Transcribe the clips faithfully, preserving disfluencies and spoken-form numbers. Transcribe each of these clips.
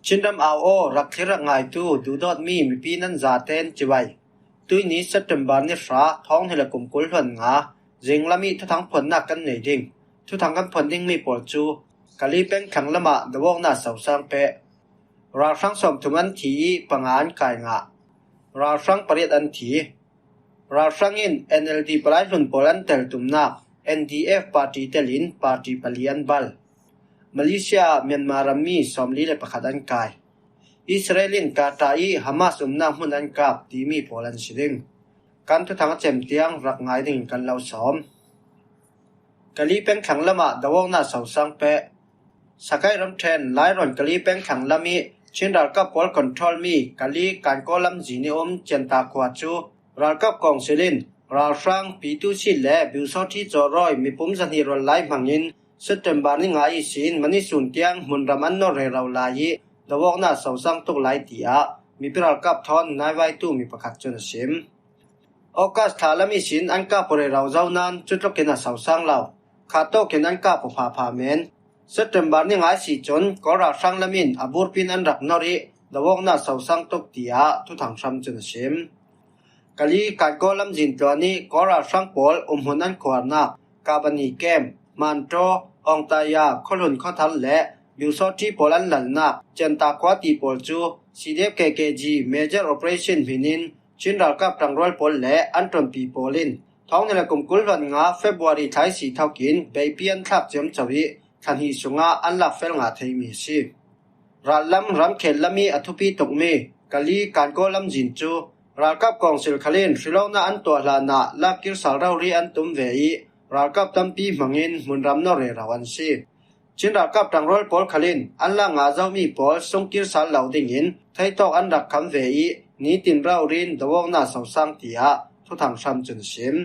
Chinram au aw, rak thlir rak ngaitu duhdawtmi mipi nan zaten cibai. Tuini September ni hra, thawng hnih le kum kul hluan nga, zinglam ih thuthang phuannak kan nei ding. Thuthang kan phuan dingmi pawl cu Kali peng thlang lamah dawawknak sosang peh. Ralhrang sawmthum an thi ih panga an kai ngah. Ralhrang pariat an thi. Ralhrang in N L D palai hlun pawl an tel tumnak N D F party telin party pali an bal. Malaysia ah Myanmar rammi sawmli le pakhat an kai. Israel in Qatar ih Hamas umnak hmun an kap timi pawl an si ding. Kan thuthang a cem tiang rak ngai dingin kan lo sawm. Kali peng thlang lamah dawawknak sosang peh. Sakai ramṭhen Lairawn Kali peng thlang lam ih Chin ralkap pawl control mi Kali Kankaw lamzin ih um Cianta khua cu ralkap kawngsil in ralhrang Pitu Sit le Biusawṭhi Cawrawi mipum zahnih rual lai hmangin September ni nga ihsin mani sun tiang hmunram an nor rero lai ih dawawknak sosang tuk lai, tiah mipi ralkap thawn naivaitu mi pakhat cun a sim. August thla lam ihsin an kap aw rero zo nain cutlukin a sosang lo. Khat tawkin an kap aw phapha men. September ni nga ihsi cun Kawl ralhrang lam in a burpin an rak nor ih dawawknak sosang tuk, tiah thuthang hram cun a sim. Kali Kankaw lamzin tluan ih Kawl ralhrang pawl umhmun an khuarnak Kabani Camp, Mantaw, Awngtaya, Khuahlun khuathar le Biusawṭhi pawl an lalnak Cianta khua ti pawl cu C D F K K G Major Operation hmin in Chin ralkap ṭangrual pawl le an ṭuanpi pawl in thawng hnih le kum kul hluan nga February thla ihsi thokin beipi an thlak ciamco ih thla hnih sungah an lak fel ngah theimi a si. Rallam ramkhen lam ih a thupi tukmi Kali Kankaw lamzin cu ralkap kawngsil khal in hrilawknak an tuah hlanah lakkir sal rori an tum ve ih ralkap tampi hmangin hmunram nor rero an si. Chin ralkap ṭangrual pawl khal in an lak ngah zomi pawl sungkir sal lo dingin theitawk an rak kham ve ih nitin rori in dawawknak sosang, tiah thuthang hram cun a sim.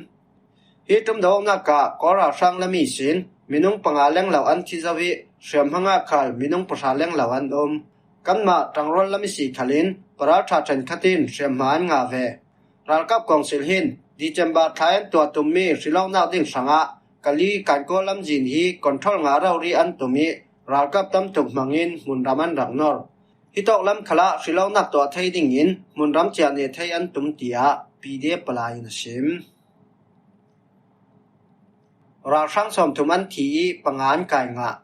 Hi ṭum dawawknak ah Kawl ralhrang lam ihsin minung panga lenglo an thi zo ih hriamhma ah khal minung pahra lenglo an um. Kanmah ṭangrual lam ihsi khal in paralṭha ṭhenkhat in hriamhma an ngah ve. Ralkap kawngsil hin December thla in tuah tummi hrilawknak ding hrangah Kali Kankaw lamzin hi control ngah rori an tum ih ralkap tam tuk hmangin hmunram an rak nor. Hitawk lam khalah hrilawknak tuah thei dingin hmunram ciah neh thei an tum, tiah P D F palai in a sim. Ralhrang sawmthum an thi ih panga an kai ngah.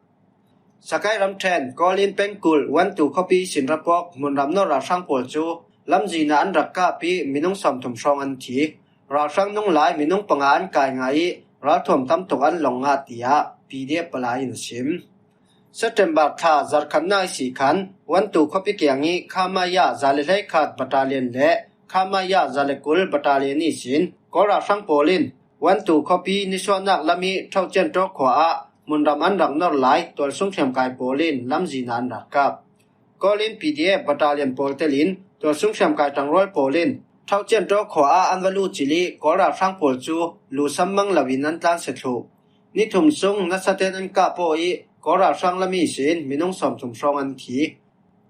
Sakai ramṭhen Kawlin pengkulh Wantu khuapi ihsin ra puak hmunram nor ralhrang pawl cu lamzin ah an rak kap ih minung sawmthum hrawng an thi. Ralhrang nung lai minung panga an kai ngah ih ralthuam tam tuk an lawng ngah, tiah P D F palai in a sim. September thla zarhkhatnak ihsi khan Wantu khuapi kiang ih Khamaya za le hleikhat battalion le Khamaya za le kul battalion ihsin Kawl ralhrang pawl in Wantu khuapi nisuahnak lam ih Thocian Ṭaw khua ah hmunram an rak nor lai tualsung hriamkai pawl in lamzin ah an rak kap. Kawlin P D F battalion pawl telin tualsung hriamkai ṭangrual pawl in Thocian Ṭaw khua ah an va luh cil ih Kawl ralhrang pawl cu lusam mang loin an tlansia thluh. Ni thum sung nasaten an kap aw ih Kawl ralhrang lam ihsin minung sawmthum hrawng an thi.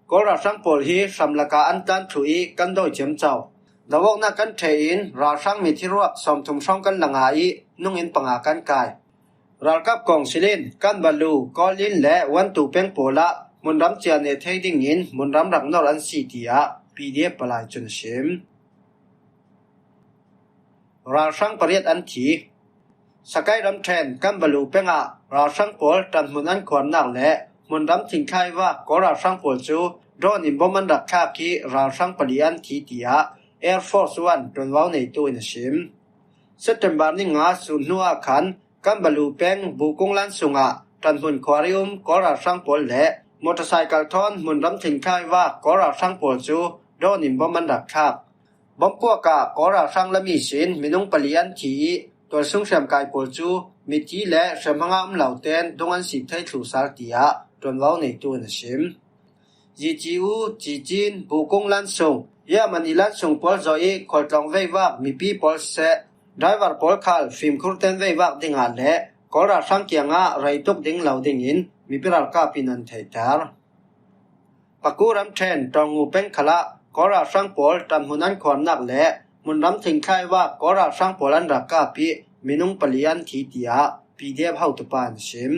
Kawl ralhrang pawl hi hram lakah an tlan thluh ih kan dawi ciamco. Dawawknak kan ṭheh in ralhrang mithi ruak sawmthum hrawng kan la ngah ih nungin panga kan kai. Ralkap kawngsil in Kanbalu, Kawlin le Wantu peng pawl ah hmunram ciah neh thei dingin hmunram rak nor an si, tiah P D F palai cun a sim. Ralhrang pariat an thi. Sakai ramṭhen Kanbalu peng ah ralhrang pawl ṭanhmun an khuarnak le hmunram thingthlai vak Kawl ralhrang pawl cu drone in bom an rak thlak ih ralhrang pali an thi, tiah Air Force One ṭuanvo neitu in a sim. September ni nga sun hnu ah khan Kanbalu peng Bukung lan sungah ṭanhmun khuar ih um Kawl ralhrang pawl le motorcycle thawn hmunram thingthlai vak Kawl ralhrang pawl cu drone in bom an rak thlak. Bompuak ah Kawl ralhrang lam ihsin minung pali an thi ih tualsung hriamkai pawl cu mithi le hriamhma ngah um loten dung an sik thei thluh sal, tiah ṭuanvo neitu in a sim. Ziciu, Cicin, Bukung lan sung, Yamani lan sung pawl zawh ih khualtlawng veivak mipi pawl seh, driver pawl khal fimkhur ten veivak dingah le Kawl ralhrang kiangah rei tuk ding lo dingin mipi ralkap in an theihter. Paku ramṭhen Tawngngu peng khalah Kawl ralhrang pawl ṭanhmun an khuarnak le hmunram thingthlai vak Kawl ralhrang pawl an rak kap ih minung pali an thi, tiah P D F hotupa an sim.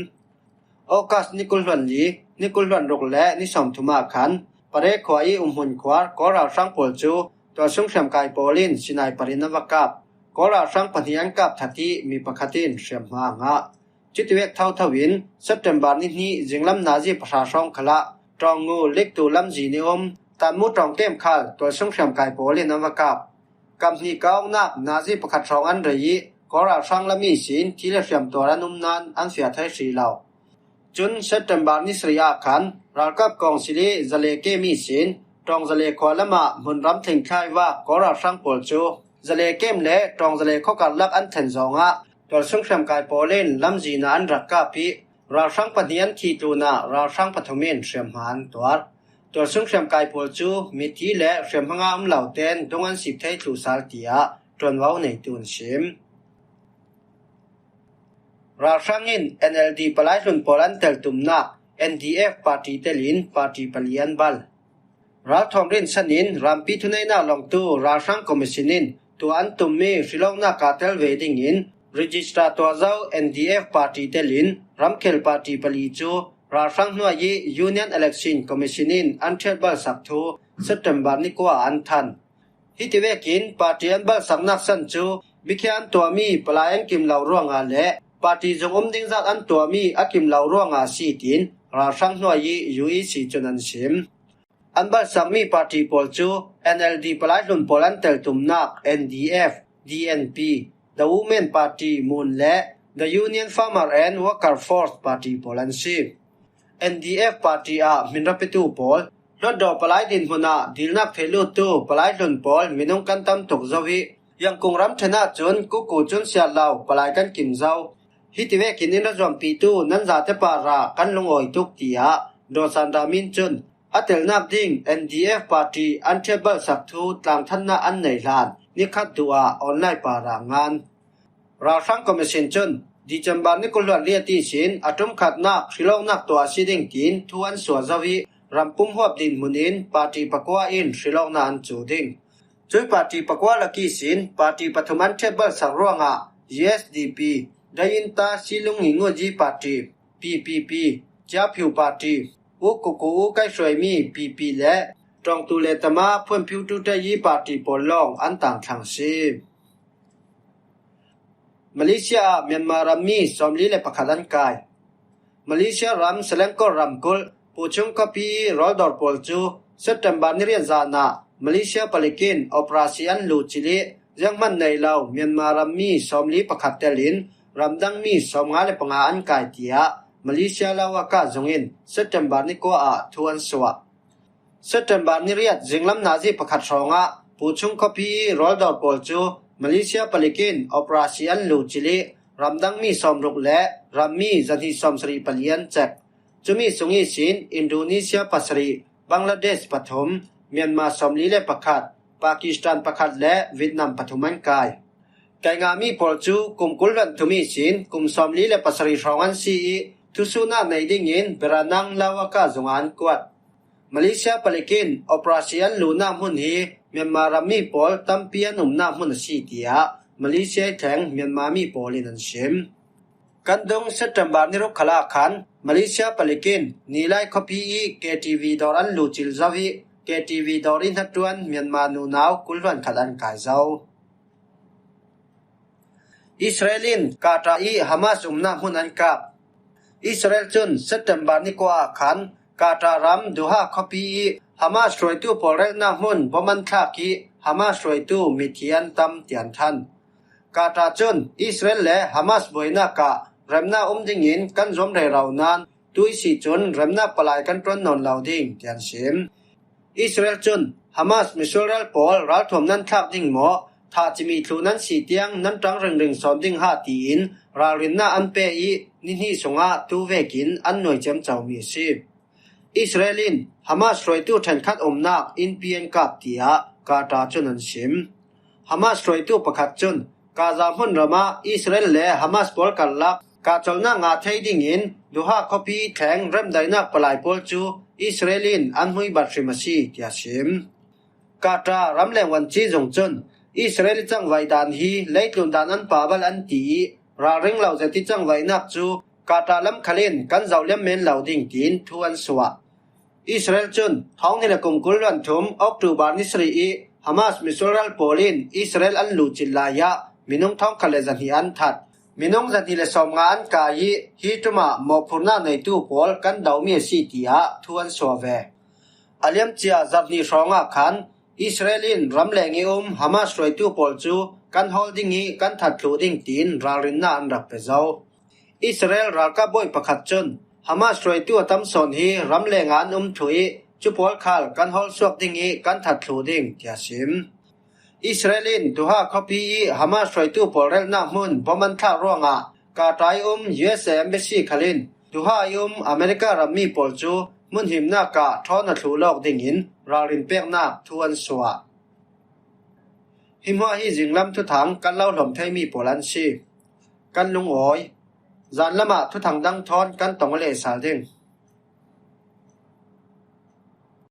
August ni kul hluan li, ni kul hluan ruk le ni sawmthum ah khan Pare khua i umhmun khuar Kawl ralhrang pawl cu tualsung hriamkai pawl in sniper in an va kap. Kawl ralhrang pahnih an kap that i mi pakhat in hriamhma a ngah. Cutivek thotho in September ni hnih zinglam nazi pahra hrawng khalah Tawngngu Liktu lamzin i um Tanmu Tawng kem khal tualsung hriamkai pawl in an va kap. Kap hnih ka awknak nazi pakhat hrawng an rei i Kawl ralhrang lam ihsin thi le hriam tuar an um nain an fiah thei hrih lo. Cun September ni sarih ah khan ralkap kawngsil i Zale kem ihsin Tawng Zale khua lamah hmunram thlingthlai vak Kawl ralhrang pawl cu Zale kem le Tawng Zale khuakarlak an thlen zawngah tualsung hriamkai pawl in lamzin ah an rak kap i ralhrang pahnih an thih tlunah ralhrang pathum in hriamhma an tuar. Tualsung hriamkai pawl cu mithi le hriamhma nga um lo tein dung an sip thei thluh sal tiah ṭuanvo neitu an sim. Ralhrang in N L D palai hlun pawl an teltumnak N D F party telin party pali an bal. Ralthawm rinsan in rampi thuneihnak lawngtu ralhrang commission in tuah an tummi hrilawknak ah tel ve dingin registrar tuah zo N D F party telin ramkhel party pali cu ralhrang hnuai i Union Election Commission in an ṭhiatbalsak thu September ni kua ah an thanh. Hitivekin party an balsaknak san cu bikhia an tuahmi palai an kim lo ruangah le party zung um ding zat an tuahmi a kim lo ruangah a si, tiin ralhrang hnuai i U E C cun an sim. An balsakmi party pawl cu N L D palai hlun pawl an teltumnak N D F, D N P, The Women Party, Mun, le The Union Farmer and Worker Force Party pawl an si. N D F party ah hminrapitu pawl, Hlutdaw palai dinhmun ah dilnak theih luttu palai hlun pawl minung kan tam tuk zo i Yangon ramṭhen ah cun kuku cun siat lo palai kan kim zo. Hitivekin in ra zuampitu nan zate parah kan lungawi tuk, tiah Daw San Ra Min cun a telnak ding N D F party an ṭhiatbalsak thu tlangthannak an nei hlan nikhat duh ah online parah ngan. Ralhrang commission cun December ni kul hluan riat ihsin a ṭumkhatnak hrilawknak tuah a si ding tiin thu an suah zo i rampum huap dinhmun in party pakua in hrilawknak an cu ding. Cui party pakua lak ihsin party pathum an ṭhiatbalsak ruangah U S D P, Dayinta Silung Nginguji Party, P P P, Ciaphiu Party, U Kuku U Kaihruaimi P P le Ṭawngtu le Tama Phuanphiu Ṭuṭayi Party pawl lawng an tangthlang si. Malaysia ah Myanmar rammi sawmli le pakhat an kai. Malaysia ram Selangor ramkulh Puchung khuapi i rawldawr pawl cu September ni riat zan ah Malaysia palik in operasi an luhcilh i zianghman nei lo Myanmar rammi sawmli pakhat telin ramdangmi sawmnga le panga an kai, tiah Malaysia Lawaka zung in September ni kua ah thu an suah. September ni riat zinglam nazi pakhat hrawngah Puchung khuapi i rawldawr pawl cu Malaysia palik in operasi an luhcilh i ramdangmi sawmruk le rammi zahnih sawmsarih pali an cek. Cumi sung ihsin Indonesia pasarih, Bangladesh pathum, Myanmar sawmli le pakhat, Pakistan pakhat le Vietnam pathum an kai. Kai ngahmi pawl cu kum kul hluan thum ihsin kum sawmli le pasarih hrawng an si i thusuhnak nei dingin Beranang Lawaka zung ah an kuat. Malaysia palik in operasi an luhnak hmun hi Myanmar rammi pawl tampi an umnak hmun a si, tiah Malaysia i thleng Myanmar mi pawl in an sim. Kan dung September ni ruk khalah khan Malaysia palik in Nilai khuapi i K T V dawr an luhcilh zo i K T V dawr i hnaṭuan Myanmar nunau kul hluan khat an kai zo. Israel in Qatar i Hamas umnak hmun an kap. Israel cun September ni kua ah khan Qatar ram Doha khuapi i Hamas hruaitu pawl relnak hmun bom an thlak i Hamas hruaitu mithi an tam, tiah an thanh. Qatar cun Israel le Hamas buainak ah remnak um dingin kan zuam rero nain tuihsi cun remnak palai kan ṭuan nawn lo ding, tiah an sim. Israel cun Hamas misual rel pawl ralthuam nan thlak ding maw, thah cimi thluh nan si tiang nan ṭang ringring sawn ding ha, tiin ralrinnak an pe i nihnih sungah tu vekin an nuai ciamcomi a si. Israel in Hamas hruaitu ṭhenkhat umnak innpi an kap, tiah Qatar cun an sim. Hamas hruaitu pakhat cun Gaza hmunram ah Israel le Hamas pawl karlak kahcolhnak ngah thei dingin Doha khuapi thleng remdaihnak palai pawl cu Israel in an hmuibat hrim a si, tiah sim. Qatar ramleng vanci zung cun Israel i cangvaih dan hi leitlun dan an pah bal an ti i ralring lo zet i cangvaihnak cu Qatar lam khal in kan zoh liam men lo ding, tiin thu an suah. Israel cun thawng hnih le kum kul hluan thum October ni sarih i Hamas misual ral pawl in Israel an luhcilh lai ah minung thawngkhat le zahnih an that. Minung zahnih le sawmnga an kai i hi ṭum ah mawhphurhnak neitu pawl kan domi a si, tiah thu an suah ve. A liamcia zarhnih hrawngah khan Israel in ramleng i um Hamas hruaitu pawl cu kan hawl ding i kan that thluh ding tiin ralrinnak an rak pe zo. Israel ralkap bawi pakhat cun Hamas hruaitu a tam sawn hi ramleng ah an um thluh i cu pawl khal kan hawl suak ding i kan that thluh ding, tiah a sim. Israel in Doha khuapi i Hamas hruaitu pawl relnak hmun bom an thlak ruangah Qatar i um U S A embassy khal in Doha i um America rammi pawl cu hmunhimnak ah ṭhawn a thluh lawk dingin ralrin peknak thu an suah. Hi hmuah hi zinglam thuthang kan lo hlawm theimi pawl an si. Kan lungawi. Zanlam ah thuthang dang thawn kan tong a leh sal ding.